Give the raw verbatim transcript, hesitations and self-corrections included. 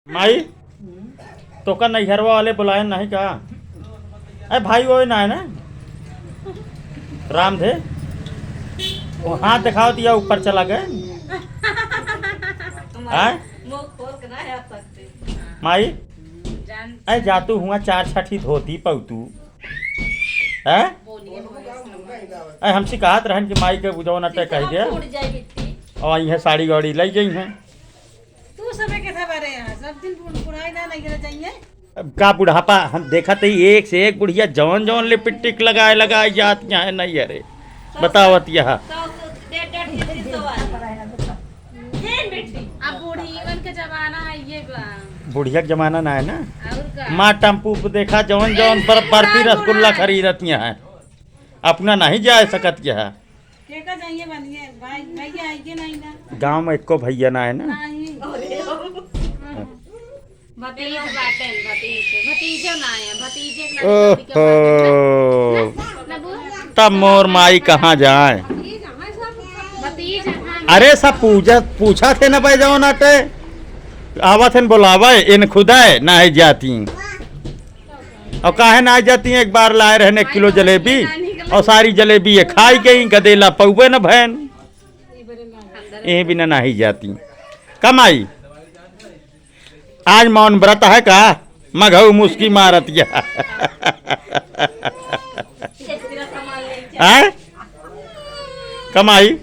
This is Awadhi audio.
माई, तोका नैहरवा वाले बुलाए नहीं का? ए भाई, वो ना है ना, राम धे, वो हाथ दिखाओ दिया, ऊपर चला गए। आय? मुंह खोल के ना आ सकते। माई, जान- ए जातू हुआ चार छठी धोती पौतू। हैं? ए, हमसे कहत रहन कि माई के जौन अटे कह दे। फूट जाए बिट्टी। और यह साड़ी गाड़ी लई गई हैं। तू सबे के था बारे यहाँ, सब दिन बुढ़-, बुढ़ाई ना नहीं रह जाइए। अब का बुढ़ापा, हम देखत ही एक से एक बुढ़िया जौन जौन लिपस्टिक लगाए लगाए जात यहाँ नहीं, अरे बतावत यहाँ। तो डेढ़ डेढ़ तीन तीन सौ वाली। ये बेटी। अब बूढ़ी इवन के जमाना है ये बा। बुढ़िया के जमाना ना है ना। और का? माँ टेम्पू पे देखा जौन जौन पर बर्फी रसगुल्ला खरीदत यहाँ है, अपना नहीं जा सकत यहाँ। केका जाइए बनिए, भाई, भैया आइए नहीं ना। गाँव में एको भैया ना है ना। नहीं। भतीज बाटेन, भतीज। भतीजो ना आए, भतीजे के लड़की ओहो। के बाटे ना। ना, ना बुआ? तब मोर माई कहाँ जाए? भतीज, हाँ। अरे, सब पूछा, पूछा थे ना भाई, जाओ ना टे। आवत हन बोलावे, इन खुदाए, ना है जाती। और काहे ना जाती, एक बार लाए रहने एक किलो जलेबी, और सारी जलेबी ये खाई गई, गदेला पौवे न भैन। ये बिना नाही जाती। कमाई। आज मौन व्रत है का? मघऊ मुस्की मारत या। हैं? कमाई।